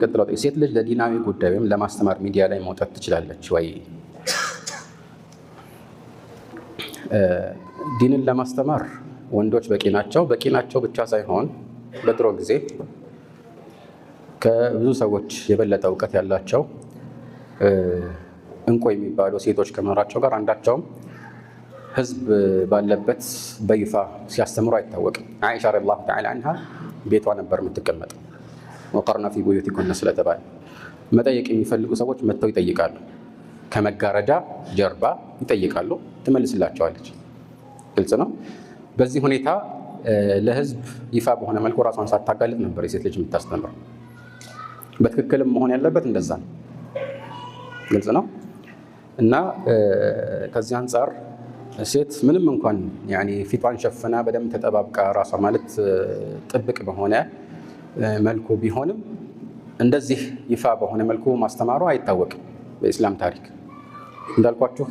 ቀጥለው ሴት ልጅ ለዲናዊ ጉዳይ ወይም ለማስተማር ሚዲያ ላይ መውጣት ትችላለች ወይ? ዲንን ለማስተማር ወንዶች በቂ ናቸው። በቂ ናቸው ብቻ ሳይሆን በድሮ ጊዜ ከብዙ ሰዎች የበለጠ እውቀት ያላቸው እንቁ የሚባሉ ሴቶች ከመኖራቸው ጋር አንዳቸውም ሕዝብ ባለበት በይፋ ሲያስተምሩ አይታወቅም። አይሻ ረዲየላሁ ተዓላ አንሃ ቤቷ ነበር የምትቀመጠው። ወቀርና ፊ ቡዩቲኩነ ስለተባለ መጠየቅ የሚፈልጉ ሰዎች መጥተው ይጠይቃሉ። ከመጋረጃ ጀርባ ይጠይቃሉ፣ ትመልስላቸዋለች። ግልጽ ነው። በዚህ ሁኔታ ለህዝብ ይፋ በሆነ መልኩ ራሷን ሳታጋልጥ ነበር የሴት ልጅ የምታስተምረው። በትክክልም መሆን ያለበት እንደዛ ነው። ግልጽ ነው። እና ከዚህ አንጻር ሴት ምንም እንኳን ያኔ ፊቷን ሸፍና በደንብ ተጠባብቃ ራሷ ማለት ጥብቅ በሆነ መልኩ ቢሆንም እንደዚህ ይፋ በሆነ መልኩ ማስተማሯ አይታወቅም። በኢስላም ታሪክ እንዳልኳችሁ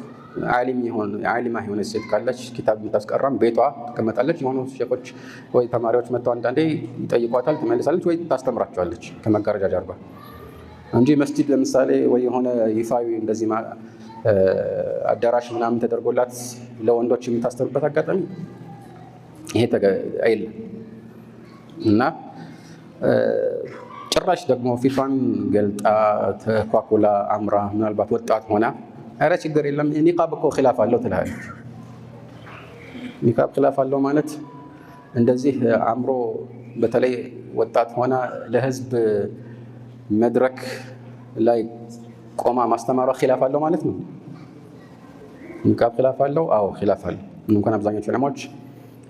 ዓሊማ የሆነች ሴት ካለች ኪታብ የምታስቀራም ቤቷ ትቀመጣለች። የሆኑ ሼኮች ወይ ተማሪዎች መጥተው አንዳንዴ ይጠይቋታል፣ ትመልሳለች ወይ ታስተምራቸዋለች ከመጋረጃ ጀርባ እንጂ መስጂድ ለምሳሌ ወይ የሆነ ይፋዊ እንደዚህ አዳራሽ ምናምን ተደርጎላት ለወንዶች የምታስተምርበት አጋጣሚ ይሄ አይደለም። እና ጭራሽ ደግሞ ፊቷን ገልጣ ተኳኩላ አምራ ምናልባት ወጣት ሆና ኧረ ችግር የለም ኒቃብ እኮ ኺላፍ አለው ትልሃለች። ኒቃብ ኺላፍ አለው ማለት እንደዚህ አምሮ በተለይ ወጣት ሆና ለህዝብ መድረክ ላይ ቆማ ማስተማሯ ኺላፍ አለው ማለት ነው። ኒቃብ ኺላፍ አለው? አዎ ኺላፍ አለው። እንኳን አብዛኞቹ ዑለማዎች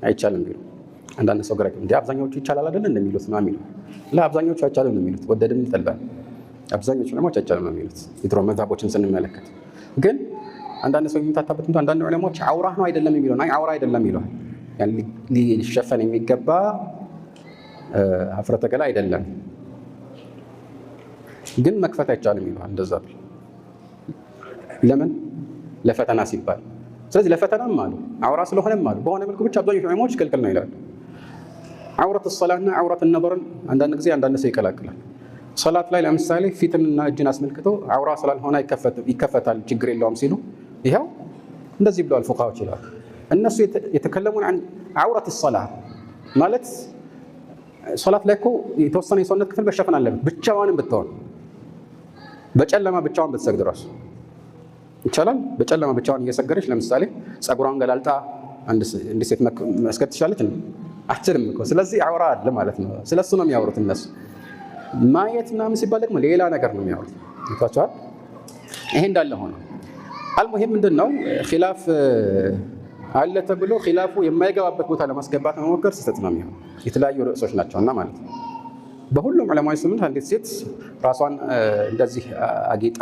አይቻልም ቢሉ አንዳንድ ሰው ግራ እንዴ አብዛኞቹ ይቻላል አይደል እንደሚሉት ነው የሚሉ ለአብዛኞቹ አይቻልም ነው የሚሉት። ወደድም ጠላን አብዛኞቹ ዑለማዎች አይቻልም ነው የሚሉት የድሮ መዛቦችን ስንመለከት። ግን አንዳንድ ሰው የሚምታታበት አንዳንድ ዑለማዎች አውራ ነው አይደለም የሚለው አይ አውራ አይደለም ይለዋል። ያን ሊሸፈን የሚገባ ሀፍረተ ገላ አይደለም፣ ግን መክፈት አይቻልም ይለዋል። እንደዛ ብል ለምን ለፈተና ሲባል። ስለዚህ ለፈተናም አሉ አውራ ስለሆነም አሉ በሆነ መልኩ ብቻ አብዛኞቹ ዑለማዎች ክልክል ነው ይላሉ። ዐውረት ሰላና ዐውረት ነظርን አንዳንድ ጊዜ አንዳንድ ሰው ይቀላቅላል። ሰላት ላይ ለምሳሌ ፊትንና እጅን አስመልክቶ ዐውራ ስላልሆነ ይከፈታል ችግር የለውም ሲሉ ይኸው እንደዚህ ብለዋል ፉቃዎች ይላሉ። እነሱ የተከለሙን ዐውረት ሰላ ማለት ሶላት ላይ እኮ የተወሰነ የሰውነት ክፍል መሸፈን አለበት። ብቻዋንም ብትሆን በጨለማ ብቻዋን ብትሰግድ ራሱ ይቻላል። በጨለማ ብቻዋን እየሰገደች ለምሳሌ ፀጉሯን ገላልጣ አንድ ሴት መስገድ ትችላለች? አትችልም እኮ። ስለዚህ ዐውራ አለ ማለት ነው። ስለሱ ነው የሚያወሩት እነሱ። ማየት ምናምን ሲባል ደግሞ ሌላ ነገር ነው የሚያወሩት። ይቷቸዋል። ይሄ እንዳለ ሆኖ አልሙሂም ምንድን ነው ኺላፍ አለ ተብሎ ኺላፉ የማይገባበት ቦታ ለማስገባት መሞከር ስህተት ነው የሚሆነው። የተለያዩ ርዕሶች ናቸውና ማለት ነው። በሁሉም ዑለማዎች ስምንት አንዲት ሴት ራሷን እንደዚህ አጊጣ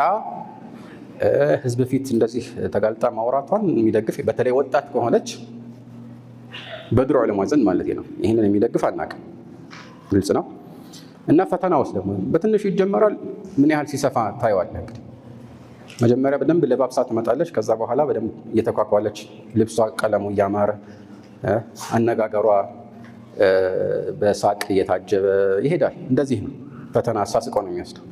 ህዝብ ፊት እንደዚህ ተጋልጣ ማውራቷን የሚደግፍ በተለይ ወጣት ከሆነች በድሮ ዑለማዎች ዘንድ ማለት ነው ይህንን የሚደግፍ አናውቅም። ግልጽ ነው። እና ፈተና ውስጥ ደግሞ በትንሹ ይጀመራል። ምን ያህል ሲሰፋ ታየዋለህ። እንግዲህ መጀመሪያ በደንብ ለባብሳ ትመጣለች። ከዛ በኋላ በደንብ እየተኳኳለች ልብሷ ቀለሙ እያማረ አነጋገሯ በሳቅ እየታጀበ ይሄዳል። እንደዚህ ነው ፈተና አሳስቆ ነው የሚወስደው።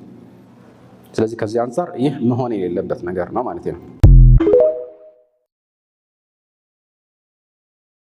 ስለዚህ ከዚህ አንጻር ይህ መሆን የሌለበት ነገር ነው ማለት ነው።